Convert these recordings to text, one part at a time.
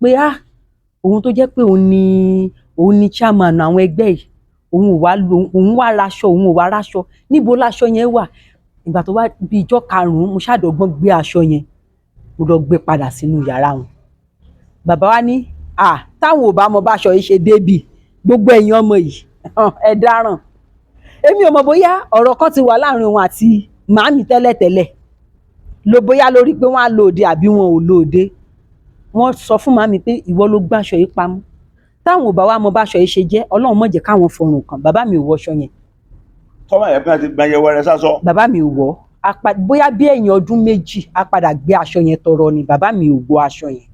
Pé ah, òun tó jẹ́ pé òun ni chairman àwọn ẹgbẹ́ yìí, òun ò wá lo, òun wá raṣọ, òun ò wá raṣọ, níbo láṣọ yẹn wà? Ìgbà tó wá bí ijọ́ karùn-ún, mo ṣàdọ́gbọ́n gbé aṣọ yẹn, mo lọ gbé padà sínú yàrá wọn. Bàbá wa ní à táwọn ò bá mọ báṣọ yìí ṣe débì, gbogbo ẹ̀yin ọmọ yìí, ẹ dáràn. Èmi ò mọ̀ bóyá ọ̀rọ̀ kan ti wà láàrin òun àti màámi tẹ́lẹ̀tẹ́lẹ̀ ló, bóyá lórí pé wọ́n á lò òde àbí wọn ò lò òde. Wọ́n sọ fún màámi pé ìwọ ló gbàṣọ yìí pamọ́, táwọn ò bá wá mọ báṣọ yìí ṣe jẹ́, Ọlọ́run má jẹ́ káwọn fọrùn kàn. Bàbá mi ò wọṣọ yẹn. Tọ́mọ̀ yẹn bí wọ́n ti gbọ́n yẹ wẹ́rẹ́ sásọ. Bàbá mi ò wọ̀. Bóyá bí ẹ̀yìn ọdún 2, a padà gbé aṣọ yẹn tọrọ ni. Bàbá mi ò wọ aṣọ yẹn.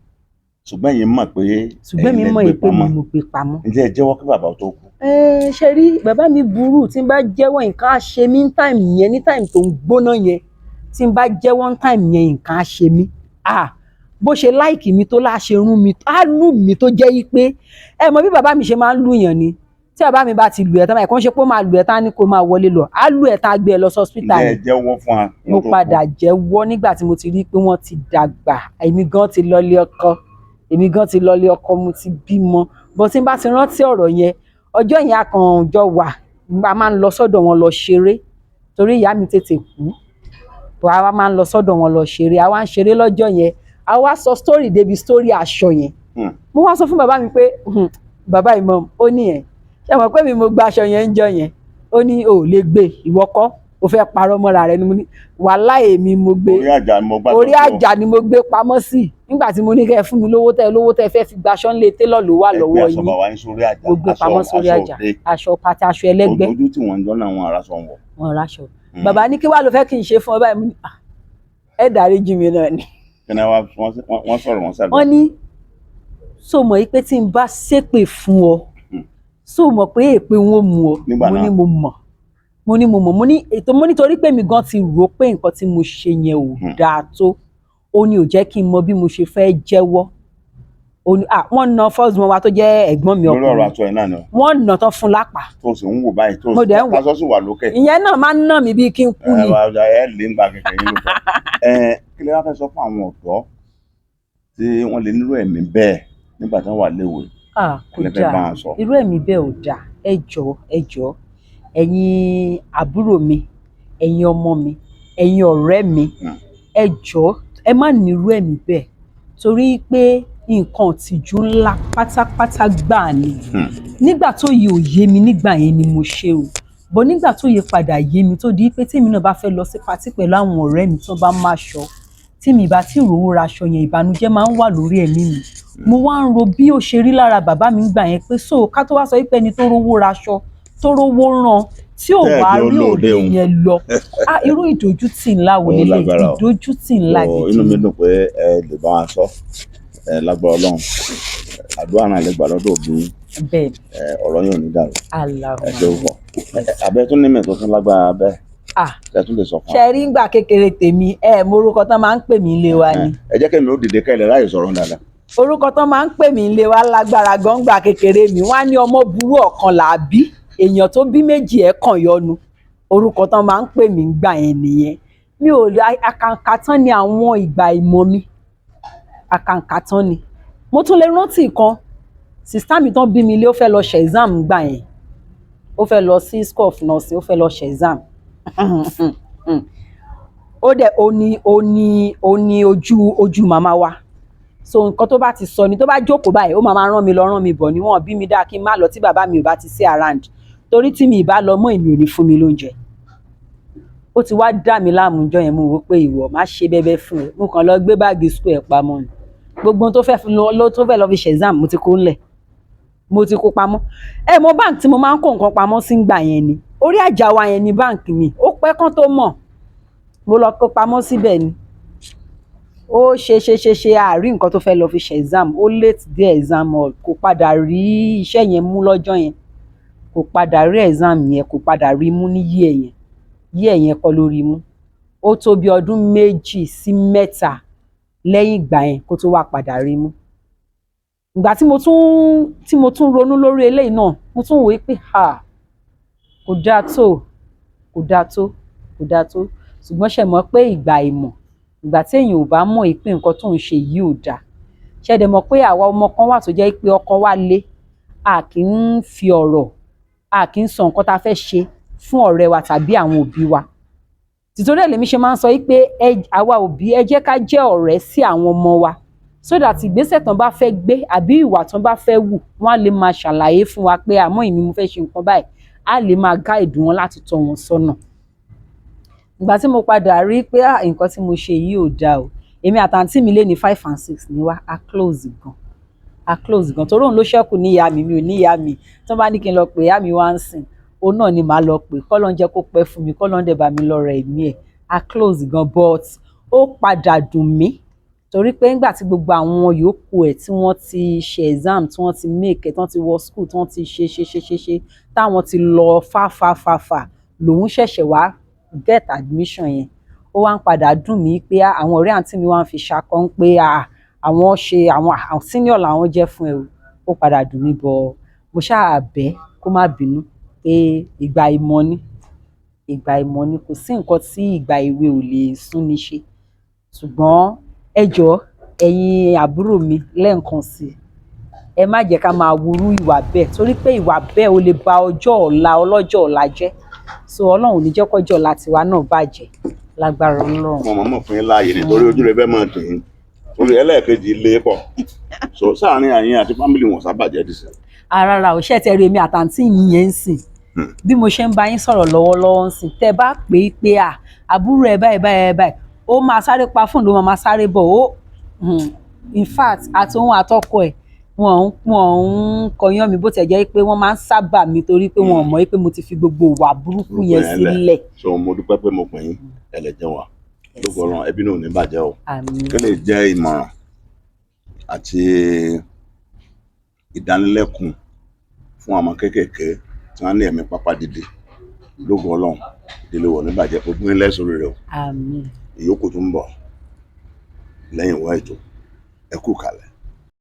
Ṣùgbọ́n ẹ̀yin mọ̀ pé Ṣùgbọ́n mi ẹ̀yin lẹ mọ̀ gbé pé mi pamọ́. mo gbé pamọ́. Ǹjẹ́ ẹ jẹ́wọ́ kí bàbá tó kú? Ẹ ṣe rí, bàbá mi burú. Tí n bá jẹ́wọ́, nǹkan á ṣe mí ní time yẹn, ní time tó ń gbóná yẹn. Tí n bá jẹ́wọ́ ní time yẹn, nǹkan á ṣe mí. Ah, bó ṣe like mi tó láṣẹ rún mi, á lù mí tó jẹ́ yí pé ẹ mọ bí bàbá mi ṣe máa ń lù yàn ni. Tí bàbá mi bá ti lù ẹ́ tán báyìí, kò ń ṣe pé ó máa lù ẹ́ tán á ní kó máa wọlé lọ, á lù ẹ́ tán, á gbé ẹ lọ sí hospital Ǹjẹ́ ẹ ni. jẹ́wọ́ fún wa kí Mo wọ́n tó kú? padà jẹ́wọ́ nígbà tí mo ti rí pé wọ́n ti dàgbà. Èmi gan ti lọlé ọkọ, èmi gan ti lọlé ọkọ, mo ti bímọ bó. Tí n bá ti rántí ọ̀rọ̀ yẹn, ọjọ́ yẹn a kàn jọ wà, a máa ń lọ sọ́dọ̀ wọn lọ ṣeré, torí ìyá mi tètè kú. A máa ń lọ sọ́dọ̀ wọn lọ ṣeré. A wá ń ṣeré lọ́jọ́ yẹn, a wá sọ story débi story aṣọ yẹn. Mo wá sọ fún bàbá mi pé, bàbá imam," ó ní, "Ẹ̀ ṣé mọ̀ pé mi mo gba aṣọ yẹn ń jọ yẹn?" Ó ní, "O ò lè gbé, ìwọ kọ́, o fẹ́ parọ́ mọ́ra rẹ ni." Mo ní, "Wàláhì, èmi mo gbé." Orí àjà ni mo gbà. Orí àjà ni mo gbé pamọ́ sí. Nígbà tí mo ní kẹ́ ẹ fún mi lówó, tẹ́ lówó tẹ́ fẹ́ fi gbaṣọ ńlẹ̀ télọ̀ ló wà lọ́wọ́ Ẹgbẹ́ aṣọ yín. bàbá yín sórí àjà. Mo gbé pamọ́ sórí aṣọ àjà. Òde. Aṣọ party, aṣọ ẹlẹ́gbẹ́. Ojú tí wọ́n ń jọ́ náà, wọn aráṣọ wọ̀. Wọn ráṣọ. Bàbá ní, "Kí wàá ló fẹ́ kí n ṣe fún ọ báyìí?" Mo ní, "Ah, ẹ dáríjì mi náà ni." Kí ni wọ́n sọ̀rọ̀, wọ́n sàdúrà? Wọ́n ní, "So mọ̀ yí pé tí n bá ṣépè fún ọ, so mọ̀ pé èpè wọn ò mú ọ?" Nígbà Mo náà. ní mo mọ̀, mo ní mo mọ̀. Mo ní ètò, mo nítorí pé mi gan ti rò pé nǹkan tí mo ṣe yẹn ò dáa tó, ó ní ò jẹ́ kí n mọ bí mo ṣe fẹ́ jẹ́wọ́. Ó ní ah, wọ́n na first born wa tó jẹ́ ẹ̀gbọ́n mi Lórí ọ̀rọ̀ ọkùnrin. aṣọ yẹn náà ni o? Wọ́n nà tán fún lápá. Tó sì ń wò báyìí tó Mo dẹ̀ ń wò. Aṣọ sì wà lókè. Ìyẹn náà máa ń nà mí bíi kí n kú ni. Ẹ lè ń gba kẹ̀kẹ́ yín lóòótọ́. Ẹ kí lè wá fẹ́ sọ fún àwọn ọ̀dọ́ tí wọ́n lè nílò ẹ̀mí bẹ́ẹ̀ nígbà tí wọ́n wà léwe? Ah, kò Kí lè fẹ́ bá dáa. wọn sọ? Irú ẹ̀mí bẹ́ẹ̀ ò dáa. Ẹ jọ̀ọ́, ẹ jọ̀ọ́, ẹ̀yin àbúrò mi, ẹ̀yin ọmọ mi, ẹ̀yin ọ̀rẹ́ mi, ẹ jọ̀ọ́, ẹ má nírú ẹ̀mí bẹ́ẹ̀, torí pé nǹkan ìtìjú ńlá pátápátá gbáà ni. Nígbà tó yẹ ò yé mi nígbà yẹn ni mo ṣe o bọ̀. Nígbà tó yẹ padà yé mi, tó di pé tèmi náà bá fẹ́ lọ sí party pẹ̀lú àwọn ọ̀rẹ́ mi, tó bá má ṣọ tí mi bá tí rówó raṣọ yẹn, ìbànújẹ́ máa ń wà lórí ẹ̀mí mi. Mo wá ń ro bí ó ṣe rí lára bàbá mi gbà yẹn pé so ká tó wá sọ wípé ẹni tó rówó raṣọ, tó rówó rán, tí ò Bẹ́ẹ̀ wá ni ó rí lóde òde òun. yẹn lọ. Ah, irú ìdójútì ńlá wo Ó lélẹ̀? lágbára o. Ìdójútì ńlá So, gidi inú mi ni. dùn pé ẹ lè bá wa sọ. Ẹ lágbára Ọlọ́run, àdúrà náà lè gbà lọ́dọ̀ òbí yín. Bẹ́ẹ̀ ni. Ẹ ọ̀rọ̀ yóò ní dàrú. Ẹ Allahumma. ṣe púpọ̀. Abẹ tún ní mẹ́tọ́ tún lágbára bẹ́ẹ̀ ẹ tún lè sọ fún wa? Ṣe rí ngbà kékeré tèmi, ẹ mọ orúkọ tán máa ń pè mí lé wa ni. Ẹ jẹ́ kẹ́mi ó dìde kẹ́lẹ̀ ráyè sọ̀rọ̀ dáadáa. Orúkọ tán máa ń pè mí lé wa lágbára gan. Kékeré mi, wọ́n á ní ọmọ burú ọ̀kan là á bí, èèyàn tó bí méjì ẹ̀ kàn yọnu. Orúkọ tán máa ń pè mí gbà yẹn nìyẹn. Mi ò àkàǹkà tán ni àwọn ìgbà ìmọ̀ mi, àkàǹkà tán ni. Mo tún lè rántí kan. Sister mi tán bí mi lé, ó fẹ́ lọ ṣe exam gbà yẹn, ó fẹ́ lọ sí school of nursing, ó fẹ́ lọ ṣe exam. Ó dẹ̀ ó ní ojú màmá wa. So nǹkan tó bá ti sọ ni, tó bá jókòó báyìí, ó máa máa rán mi lọ, rán mi bọ̀ níwọ̀n bí mi dáa kí n má lọ tí bàbá mi ò bá ti sí around, torí tí mi ì bá lọ mọ́, èmi ò ní fún mi lóúnjẹ. Ó ti wá dà mí láàmú jọ yẹn. Mo wò pé ìwọ má ṣe bẹ́bẹ́ fún ẹ. Mo kàn lọ gbé báàgì school ẹ̀ pamọ́ ni. Gbogbo ohun tó fẹ́ lọ, tó fẹ́ lọ fi ṣe exam, mo ti kó ńlẹ̀, mo ti kó pamọ́. Ẹ mọ báǹkì tí mo máa ń kó nǹkan pamọ́ sí ngbà yẹn ni, orí àjà wa yẹn ni báǹkì mi. Ó pẹ́ kán tó mọ̀, mo lọ kó pamọ́ síbẹ̀ ni. Ó ṣe ṣe ṣe ṣe, àárí nǹkan tó fẹ́ lọ fi ṣe exam. Ó late dé exam hall, kò padà rí iṣẹ́ yẹn mú lọ́jọ́ yẹn, kò padà rí exam yẹn, kò padà rí mú ní year yẹn. Year yẹn kọ́ ló rí mú. Ó tó bí ọdún 2 sí 3 lẹ́yìn ìgbà yẹn kó tó wá padà rí mú. Ìgbà tí mo tún ronú lórí eléyìí náà, mo tún wòó pé ha, kò dáa tó, kò dáa tó, kò dáa tó. Ṣùgbọ́n ṣe mọ̀ pé ìgbà ìmọ̀, ìgbà tí èèyàn ò bá mọ̀ pé nǹkan tó ń ṣe yìí ò dáa. Ṣé dẹ̀ mọ̀ pé àwa ọmọ kan wà tó jẹ́ pé ọkàn wa le, a kì í fi ọ̀rọ̀, a kì í sọ nǹkan tá a fẹ́ ṣe fún ọ̀rẹ́ wa tàbí àwọn òbí wa. Tìtorí ẹ̀ lèmi ṣe máa ń sọ yí pé àwa òbí, ẹ jẹ́ ká jẹ́ ọ̀rẹ́ sí àwọn ọmọ wa, so that ìgbésẹ̀ tán bá fẹ́ gbé àbí ìwà tán bá fẹ́ wù, wọ́n á lè máa ṣàlàyé fún wa pé, àmọ́ èmi, mo fẹ́ ṣe nǹkan báyìí, á lè máa guide wọn láti tọ́ wọn sọ́nà. Ìgbà tí mo padà rí pé, ah, nǹkan tí mo ṣe yìí ò dáa o. Èmi àtàntí mi lé ní 5 and 6 ní wá, a close gan, a close gan, torí òun ló ṣẹ́kù ní ìyá mi. Mi ò ní ìyá mi. Tí wọ́n bá ní kí n lọ pè ìyá mi wá ń sìn, òun náà ni màá lọ pè. Kọ́lọ́un jẹ́ kó pẹ́ fún mi, kọ́lọ́un dẹ̀ bá mi lọ́rọ̀ ẹ̀mí ẹ̀. A close gan, but ó padà dùn mí torí pé nígbà tí gbogbo àwọn yòókù ẹ̀ tí wọ́n ti ṣe exam, tí wọ́n ti make ẹ̀, tí wọ́n ti wọ school, tí wọ́n ti ṣe ṣe ṣe ṣe ṣe, táwọn ti lọ fá fá fá fá, lòun ṣẹ̀ṣẹ̀ wá get admission yẹn. Ó wá ń padà dùn mí pé àwọn ọ̀rẹ́ àǹtí mi wá ń fi ṣakọ ń pé àwọn ṣe àwọn senior làwọn jẹ́ fún ẹ o. Ó padà dùn mí, but mo ṣáà bẹ̀ kó má bínú pé ìgbà ìmọ̀ ni, ìgbà ìmọ̀ ni. Kò sí nǹkan tí ìgbà èwe ò lè súnni ṣe. Ṣùgbọ́n ẹ jọ̀ọ́, ẹ̀yin àbúrò mi, lẹ́ẹ̀kan sí i, ẹ má jẹ́ ká máa wúrú ìwà bẹ́ẹ̀, torí pé ìwà bẹ́ẹ̀, ó lè ba ọjọ́ ọ̀la ọlọ́jọ́ ọ̀la jẹ́. So Ọlọ́run ò ní jẹ́ kọ́jọ́ ọ̀la tiwa náà bàjẹ́ lágbára Ọlọ́run. Mo mọ̀ fún yín láàyè nítorí ojú rẹ fẹ́ máa dùn yín, torí ẹlẹ́ẹ̀kejì lé pọ̀ so sáàárín àyín àti family wọn sábàjẹ́ dì sí. Rárá o. Ṣé tẹ rí èmi àtàntí mi yẹn ń sìn, bí mo ṣe ń bá yín sọ̀rọ̀ lọ́wọ́lọ́wọ́ ń sìn, tẹ bá pè é pé à àbúrò ẹ báyìí báyìí báyìí, ó máa sáré pa fóònù, ló máa sáré bọ̀ ó. In fact, àtòun àtọkọ ẹ̀, wọn ń kọyán mi, bó tẹ̀ jẹ́ pé wọ́n máa ń sábà mi torí pé wọn ò mọ̀ pé mo ti fi gbogbo ìwà burúkú yẹn sílẹ̀. So mo dúpẹ́ pé mo pè yín, ẹ lè jẹun wa lóko. Ọlọ́run, ẹbí náà ò ní bàjẹ́ o. Àmín. Kí lè jẹ́ ìmọ̀ràn àti ìdánilẹ́kùn fún àwọn kéékèèké tí wọ́n ní ẹ̀mí pápá dìde. Lógo Ọlọ́run, ìdílé wọ̀ ní bàjẹ́, gbogbo yín lẹ́sọ̀rọ̀ rẹ̀ o. Àmín. Ìyókù tó ń bọ̀ lẹ́yìn wá ètò. Ẹ kú kalẹ̀.